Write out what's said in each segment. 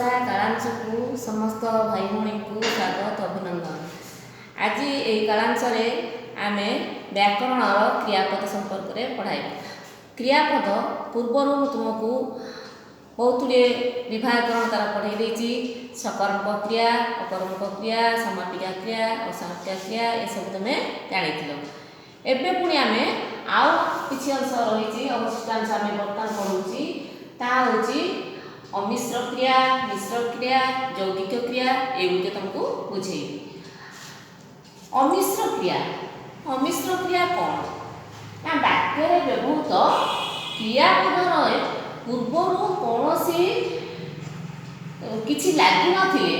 କାଳାଂଶକୁ ସମସ୍ତ ଭାଇ ଭଉଣୀଙ୍କୁ ସ୍ୱାଗତ, ଅଭିନନ୍ଦନ। ଆଜି ଏହି କାଳାଂଶରେ ଆମେ ବ୍ୟାକରଣର କ୍ରିୟାପଦ ସମ୍ପର୍କରେ ପଢ଼ାଇବୁ। କ୍ରିୟାପଦ ପୂର୍ବରୁ ମୁଁ ତୁମକୁ ବହୁତ ଗୁଡ଼ିଏ ବିଭାଗୀକରଣ ତାର ପଢ଼େଇ ଦେଇଛି। ସକର୍ମକ କ୍ରିୟା, ଅକର୍ମକ କ୍ରିୟା, ସମାପିକା କ୍ରିୟା, ଅସମାପିକା କ୍ରିୟା, ଏସବୁ ତୁମେ ଜାଣିଥିଲ। ଏବେ ପୁଣି ଆମେ ଆଉ କିଛି ଅଂଶ ରହିଛି, ଅବଶିଷ୍ଟାଂଶ ଆମେ ବର୍ତ୍ତମାନ ପଢ଼ୁଛି। ତାହା ହେଉଛି ଅମିଶ୍ର କ୍ରିୟା, ମିଶ୍ର କ୍ରିୟା, ଯୌଗିକ କ୍ରିୟା। ଏଗୁଡ଼ିକ ତୁମକୁ ବୁଝେଇବି। ଅମିଶ୍ର କ୍ରିୟା। ଅମିଶ୍ର କ୍ରିୟା କ'ଣ ନା, ବାକ୍ୟରେ ବ୍ୟବହୃତ କ୍ରିୟାପଦର ପୂର୍ବରୁ କୌଣସି କିଛି ଲାଗିନଥିଲେ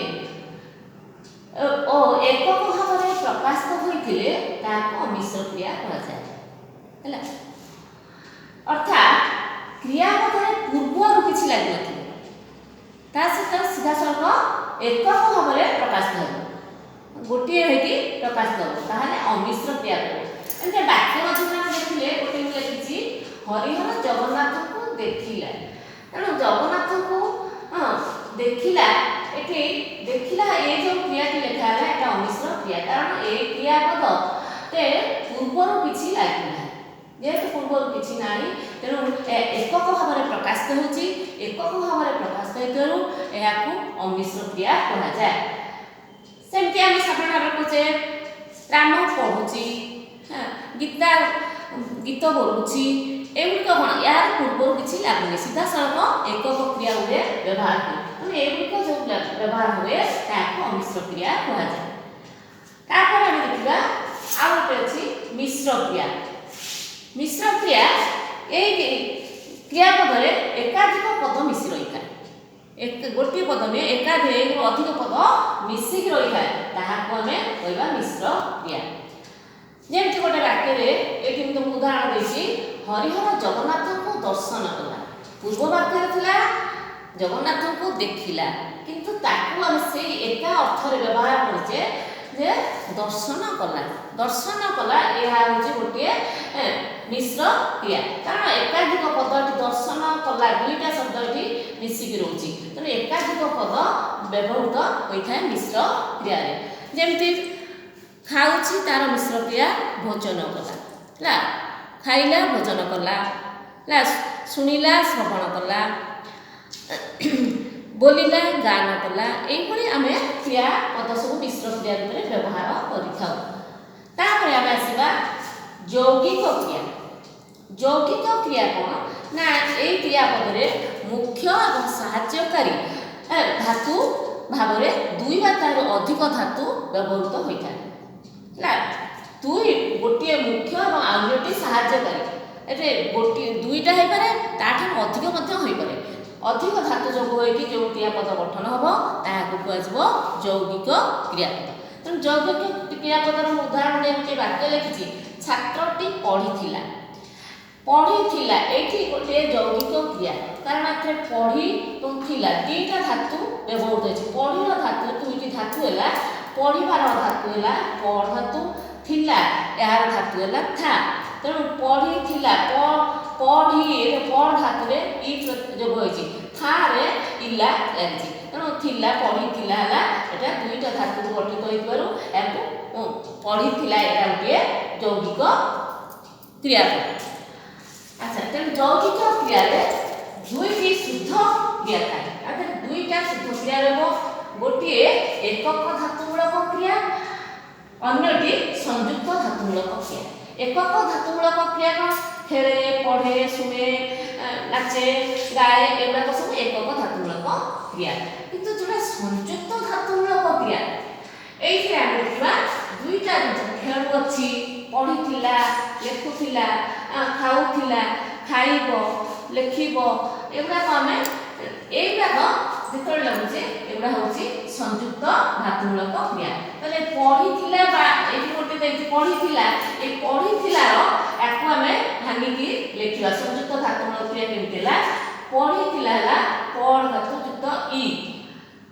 ଓ ଏକକ ଭାବରେ ପ୍ରକାଶିତ ହୋଇଥିଲେ ତାହାକୁ ଅମିଶ୍ର କ୍ରିୟା କୁହାଯାଏ। ହେଲା, ଅର୍ଥାତ୍ କ୍ରିୟାପଦରେ ପୂର୍ବରୁ କିଛି ଲାଗିନଥିବ, ତା ସହିତ ସିଧାସଳଖ ଏକକ ଭାବରେ ପ୍ରକାଶିତ ହେବ, ଗୋଟିଏ ହେଇକି ପ୍ରକାଶିତ ହେବ, ତାହେଲେ ଅମିଶ୍ର କ୍ରିୟା କହିବ। ଏମିତି ବାକ୍ୟ ମାଧ୍ୟମରେ ଆମେ ଦେଖିଲେ, ଗୋଟେ ମୁଁ ଲେଖିଛି, "ହରିହର ଜଗନ୍ନାଥଙ୍କୁ ଦେଖିଲା"। ତେଣୁ ଜଗନ୍ନାଥଙ୍କୁ, ହଁ, ଦେଖିଲା, ଏଠି ଦେଖିଲା, ଏ ଯେଉଁ କ୍ରିୟାଟି ଲେଖା ହେଲା, ଏଟା ଅମିଶ୍ର କ୍ରିୟା। କାରଣ ଏ କ୍ରିୟାପଦରେ ପୂର୍ବରୁ କିଛି ଲାଗିନାହିଁ। ଯେହେତୁ ପୂର୍ବରୁ କିଛି ନାହିଁ, ତେଣୁ ଏକକ ଭାବରେ ପ୍ରକାଶିତ ହେଉଛି। ଏକକ ଭାବରେ ପ୍ରକାଶିତ ହେଇଥିବାରୁ ଏହାକୁ ଅମିଶ୍ର କ୍ରିୟା କୁହାଯାଏ। ସେମିତି ଆମେ ସାଧାରଣ ଭାବରେ କହୁଛେ, ରାମ ପଢ଼ୁଛି, ଗୀତା ଗୀତ ବୋଲୁଛି। ଏଗୁଡ଼ିକ କ'ଣ? ଏହାର ପୂର୍ବରୁ କିଛି ଲାଗୁନି, ସିଧାସଳଖ ଏକକ କ୍ରିୟା ହୁଏ, ବ୍ୟବହାର ହୁଏ। ତେଣୁ ଏଗୁଡ଼ିକ ଯେଉଁ ବ୍ୟବହାର ହୁଏ, ତାହାକୁ ଅମିଶ୍ର କ୍ରିୟା କୁହାଯାଏ। ତାପରେ ଆମେ ଦେଖିବା, ଆଉ ଗୋଟେ ଅଛି ମିଶ୍ର କ୍ରିୟା। ମିଶ୍ର କ୍ରିୟା, ଏଇ କ୍ରିୟାପଦରେ ଏକାଧିକ ପଦ ମିଶି ରହିଥାଏ। ଗୋଟିଏ ପଦ ନୁହେଁ, ଏକାଧିକ, ଏକରୁ ଅଧିକ ପଦ ମିଶିକି ରହିଥାଏ, ତାହାକୁ ଆମେ କହିବା ମିଶ୍ର କ୍ରିୟା। ଯେମିତି ଗୋଟେ ବାକ୍ୟରେ ଏଇଠି ମୁଁ ତୁମକୁ ଉଦାହରଣ ଦେଇଛି, "ହରିହର ଜଗନ୍ନାଥଙ୍କୁ ଦର୍ଶନ କଲା"। ପୂର୍ବ ବାକ୍ୟରେ ଥିଲା ଜଗନ୍ନାଥଙ୍କୁ ଦେଖିଲା, କିନ୍ତୁ ତାକୁ ଆମେ ସେଇ ଏକା ଅର୍ଥରେ ବ୍ୟବହାର କରୁଛେ ଯେ ଦର୍ଶନ କଲା। ଦର୍ଶନ କଲା, ଏହା ହେଉଛି ଗୋଟିଏ ମିଶ୍ର କ୍ରିୟା। କାରଣ ଏକାଧିକ ପଦ ଏଠି ଦର୍ଶନ କଲା, ଦୁଇଟା ଶବ୍ଦ ଏଠି ମିଶିକି ରହୁଛି। ତେଣୁ ଏକାଧିକ ପଦ ବ୍ୟବହୃତ ହୋଇଥାଏ ମିଶ୍ର କ୍ରିୟାରେ। ଯେମିତି ଖାଉଛି, ତାର ମିଶ୍ର କ୍ରିୟା ଭୋଜନ କଲା। ହେଲା, ଖାଇଲା, ଭୋଜନ କଲା। ହେଲା, ଶୁଣିଲା, ଶ୍ରବଣ କଲା, ବୋଲିଲା, ଗାନ କଲା। ଏଇଭଳି ଆମେ କ୍ରିୟା ପଦ ସବୁ ମିଶ୍ର କ୍ରିୟା ରୂପରେ ବ୍ୟବହାର କରିଥାଉ। ତାପରେ ଆମେ ଆସିବା ଯୌଗିକ କ୍ରିୟା। ଯୌଗିକ କ୍ରିୟା କ'ଣ ନା, ଏଇ କ୍ରିୟାପଦରେ ମୁଖ୍ୟ ଏବଂ ସାହାଯ୍ୟକାରୀ ଧାତୁ ଭାବରେ ଦୁଇ ବା ତାର ଅଧିକ ଧାତୁ ବ୍ୟବହୃତ ହୋଇଥାଏ। ହେଲା, ଦୁଇ, ଗୋଟିଏ ମୁଖ୍ୟ ଏବଂ ଅନ୍ୟଟି ସାହାଯ୍ୟକାରୀ। ଏଠି ଗୋଟିଏ, ଦୁଇଟା ହେଇପାରେ, ତାଠାରୁ ଅଧିକ ମଧ୍ୟ ହୋଇପାରେ। ଅଧିକ ଧାତୁ ଯୋଗ ହୋଇକି ଯେଉଁ କ୍ରିୟାପଦ ଗଠନ ହେବ, ତାହାକୁ କୁହାଯିବ ଯୌଗିକ କ୍ରିୟାପଦ। ତେଣୁ ଯୌଗିକ କ୍ରିୟାପଦର ମୁଁ ଉଦାହରଣ ଦେଇ ଗୋଟିଏ ବାକ୍ୟ ଲେଖିଛି, "ଛାତ୍ରଟି ପଢ଼ିଥିଲା"। ପଢ଼ିଥିଲା, ଏଇଠି ଗୋଟିଏ ଯୌଗିକ କ୍ରିୟା। କାରଣ ଏଥିରେ ପଢ଼ି ଏବଂ ଥିଲା, ଦୁଇଟା ଧାତୁ ବ୍ୟବହୃତ ହେଇଛି। ପଢ଼ିର ଧାତୁ ଦୁଇଟି ଧାତୁ ହେଲା, ପଢ଼ିବାର ଧାତୁ ହେଲା ପଢ଼ ଧାତୁ, ଥିଲା ଏହାର ଧାତୁ ହେଲା ଥା। ତେଣୁ ପଢ଼ିଥିଲା, ପଢ଼ି, ଏ ପଢ଼ ଧାତୁରେ ଇ ଯୋଗ ହେଇଛି, ଥାରେ ଇଲା ଲାଗିଛି। ତେଣୁ ଥିଲା, ପଢ଼ିଥିଲା ହେଲା। ଏଟା ଦୁଇଟା ଧାତୁରୁ ଗଠିତ ହେଇଥିବାରୁ ଏହାକୁ ପଢ଼ିଥିଲା, ଏଟା ଗୋଟିଏ ଯୌଗିକ କ୍ରିୟାପଦ। ଆଚ୍ଛା, ତେଣୁ ଯୌଗିକ କ୍ରିୟାରେ ଦୁଇଟି ଶୁଦ୍ଧ କ୍ରିୟା ଥାଏ। ଅର୍ଥାତ୍ ଦୁଇଟା ଶୁଦ୍ଧ କ୍ରିୟା ରହିବ। ଗୋଟିଏ ଏକକ ଧାତୁମୂଳକ କ୍ରିୟା, ଅନ୍ୟଟି ସଂଯୁକ୍ତ ଧାତୁମୂଳକ କ୍ରିୟା। ଏକକ ଧାତୁମୂଳକ କ୍ରିୟା କ'ଣ? ଖେଳେ, ପଢ଼େ, ଶୁଣେ, ନାଚେ, ଗାଏ, ଏଗୁଡ଼ାକ ସବୁ ଏକକ ଧାତୁମୂଳକ କ୍ରିୟା। କିନ୍ତୁ ଯୋଉଟା ସଂଯୁକ୍ତ ଧାତୁମୂଳକ କ୍ରିୟା, ଏଇଥିରେ ଆମେ ଦେଖିବା ଦୁଇଟା ଜିନିଷ, ଖେଳୁଅଛି, ପଢ଼ିଥିଲା, ଲେଖୁଥିଲା, ଖାଉଥିଲା, ଖାଇବ, ଲେଖିବ, ଏଗୁଡ଼ାକ ଆମେ ଏଇଗୁଡ଼ାକ ଯେତେବେଳେ ଲାଗୁଛେ, ଏଗୁଡ଼ା ହେଉଛି ସଂଯୁକ୍ତ ଧାତୁମୂଳକ କ୍ରିୟା। ତାହେଲେ ପଢ଼ିଥିଲା ବା ଏଇଠି ଗୋଟେ ଦେଇଛି ପଢ଼ିଥିଲା, ଏଇ ପଢ଼ିଥିଲାର ୟାକୁ ଆମେ ଭାଙ୍ଗିକି ଲେଖିବା। ସଂଯୁକ୍ତ ଧାତୁମୂଳକ କ୍ରିୟା କେମିତି ହେଲା? ପଢ଼ିଥିଲା ହେଲା ପଢ଼ ଧାତୁ ଯୁକ୍ତ ଇ,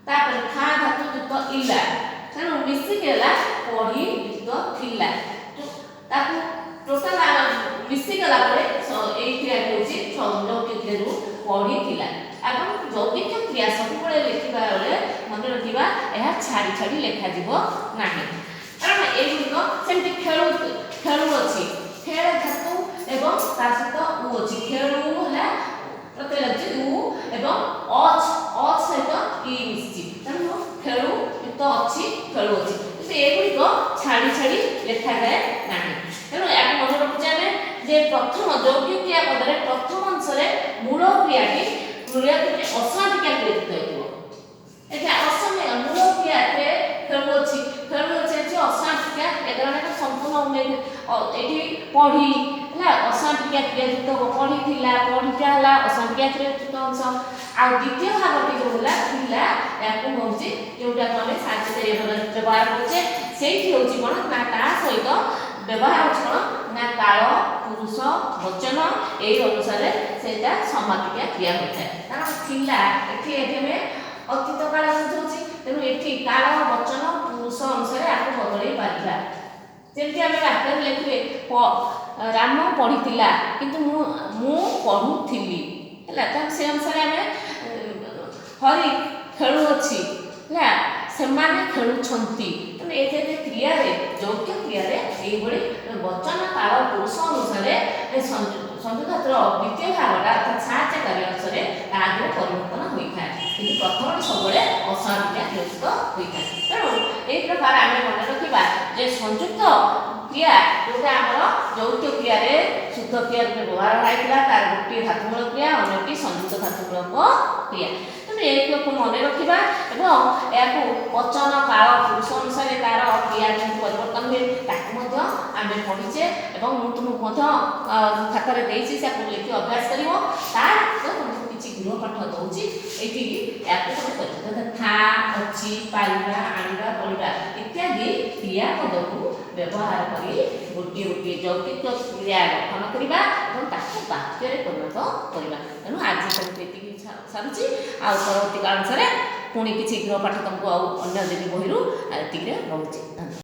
ତାପରେ ଥା ଧାତୁ ଯୁକ୍ତ ଇଲା। ତେଣୁ ମିଶିକି ହେଲା ପଢ଼ି ଯୁକ୍ତ ଥିଲା। ତାକୁ ଟୋଟାଲ ମିଶିଗଲା ପରେ ଏଇ କ୍ରିୟାଟି ହେଉଛି ଯୌଗିକ କ୍ରିୟାରୁ ପଢ଼ିଥିଲା। ଆପଣ ଯୌଗିକ କ୍ରିୟା ସବୁବେଳେ ଲେଖିବା ଛାଡ଼ି ଛାଡ଼ି ଲେଖାଯିବ ନାହିଁ, କାରଣ ଏଗୁଡ଼ିକ ସେମିତି ଖେଳୁ, ଖେଳୁଅଛି, ଖେଳ ଧାତୁ ଏବଂ ତା ସହିତ ଉ ଅଛି। ଖେଳୁ ହେଲା ପ୍ରତ୍ୟୟ ଲାଗୁଛି ଉ ଏବଂ ଅଚ୍, ଅଚ୍ ସହିତ ଇ ମିଶିଛି। ତେଣୁ ଖେଳୁ ଯୁକ୍ତ ଅଛି, ଖେଳୁଅଛି। କିନ୍ତୁ ଏଗୁଡ଼ିକ ଛାଡ଼ି ଛାଡ଼ି ଲେଖାଯାଏ ନାହିଁ। ତେଣୁ ଏହାକୁ ମନେ ରଖୁଛେ ଆମେ ଯେ ପ୍ରଥମ ଯୌଗିକ କ୍ରିୟା ପଦରେ ପ୍ରଥମ ଅଂଶରେ ମୂଳ କ୍ରିୟାଟି ଅସମାପିକା କ୍ରିୟା ଯୁକ୍ତ ହେଇଥିବ। ଏଠି ଅସମୟ ମୂଳ କ୍ରିୟାରେ ଖେଳୁଅଛି, ଖେଳୁଅଛି ଅଛି ଅସମାପିକା କ୍ରିୟା, କାରଣ ଏଟା ସମ୍ପୂର୍ଣ୍ଣ ହଉନି। ଏଠି ପଢ଼ି ହେଲା ଅସମାପିକା କ୍ରିୟା ଯୁକ୍ତ ହବ। ପଢ଼ିଥିଲା, ପଢ଼ିଟା ହେଲା ଅସମାପିକା କ୍ରିୟା ଯୁକ୍ତ ଅଂଶ। ଆଉ ଦ୍ୱିତୀୟ ଭାଗଟି ଯୋଉ ହେଲା ଥିଲା, ଏହାକୁ ହେଉଛି ଯୋଉଟାକୁ ଆମେ ସାହାଯ୍ୟକାରୀ ବ୍ୟବହାର କରୁଛେ, ସେଇଠି ହେଉଛି କ'ଣ ନା ତା ସହିତ ବ୍ୟବହାର ହେଉଛି କ'ଣ ନା କାଳ, ପୁରୁଷ, ବଚନ, ଏଇ ଅନୁସାରେ ସେଇଟା ସମାପିକା କ୍ରିୟା ହୋଇଥାଏ। କାରଣ ଥିଲା ଏଠି ଏଠି ଆମେ ଅତୀତ କାଳ ବୁଝାଉଛି। ତେଣୁ ଏଠି କାଳ, ବଚନ, ପୁରୁଷ ଅନୁସାରେ ଆକୁ ବଦଳେଇ ପାରିବା। ଯେମିତି ଆମେ ବାକ୍ୟରେ ଲେଖିଲେ ରାମ ପଢ଼ିଥିଲା, କିନ୍ତୁ ମୁଁ ମୁଁ ପଢ଼ୁଥିଲି ହେଲା। ତ ସେ ଅନୁସାରେ ଆମେ ହରି ଖେଳୁଅଛି ହେଲା, ସେମାନେ ଖେଳୁଛନ୍ତି। ତେଣୁ ଏଥିରେ କ୍ରିୟାରେ, ଯୌଗିକ କ୍ରିୟାରେ ଏଇଭଳି ବଚନ, କାଳ, ପୁରୁଷ ଅନୁସାରେ ସଂଯୁକ୍ତ ଧାତୁର ଦ୍ୱିତୀୟ ଭାଗଟା ଅର୍ଥାତ୍ ସାହାଯ୍ୟକାରୀ ଅଂଶରେ ତା ଦେହରେ ପରିବର୍ତ୍ତନ ହୋଇଥାଏ, କିନ୍ତୁ ପ୍ରଥମଟି ସବୁବେଳେ ଅସମାପିକା କ୍ରିୟାଯୁକ୍ତ ହୋଇଥାଏ। ତେଣୁ ଏହି ପ୍ରକାର ଆମେ ମନେ ରଖିବା ଯେ ସଂଯୁକ୍ତ କ୍ରିୟା ଯୋଉଟା ଆମର ଯୌଗିକ କ୍ରିୟାରେ ଶୁଦ୍ଧ କ୍ରିୟା ରୂପେ ବ୍ୟବହାର ହେଇଥିଲା, ତାର ଗୋଟିଏ ଧାତୁମୂଳ କ୍ରିୟା, ଅନ୍ୟଟି ସଂଯୁକ୍ତ ଧାତୁମୂଳକ କ୍ରିୟା। ତେଣୁ ଏହାକୁ ମନେ ରଖିବା ଏବଂ ଏହାକୁ ବଚନ, କାଳ, ପୁରୁଷ ଅନୁସାରେ ତାର କ୍ରିୟା ଯେମିତି ପରିବର୍ତ୍ତନ ହୁଏ, ତାକୁ ମଧ୍ୟ ଆମେ ପଢ଼ିଛେ ଏବଂ ମୁଁ ତୁମକୁ ମଧ୍ୟ ଖାତାରେ ଦେଇଛି, ତାକୁ ଲେଖି ଅଭ୍ୟାସ କରିବ। ତା ତୁମକୁ କିଛି ଗୃହପାଠ ଦେଉଛି ଏଇଠି, ଏହାକୁ ତମେ କରିବ। ଥା, ଅଛି, ପାରିବା, ଆଣିବା, ପଢ଼ିବା ଇତ୍ୟାଦି କ୍ରିୟାପଦକୁ ବ୍ୟବହାର କରି ଗୋଟିଏ ଗୋଟିଏ ଯୌଗିକ କ୍ରିୟା ଗଠନ କରିବା ଏବଂ ତାକୁ ବାକ୍ୟରେ ପରିଣତ କରିବା। ତେଣୁ ଆଜି ତମକୁ ଏତିକି ସାରୁଛି। ଆଉ ପରବର୍ତ୍ତୀ କାଳ ଅନୁସାରେ ପୁଣି କିଛି ଗୃହପାଠ ତମକୁ ଆଉ ଅନ୍ୟ ଦେବୀ ବହିରୁ। ଏତିକିରେ ରହୁଛି, ଧନ୍ୟବାଦ।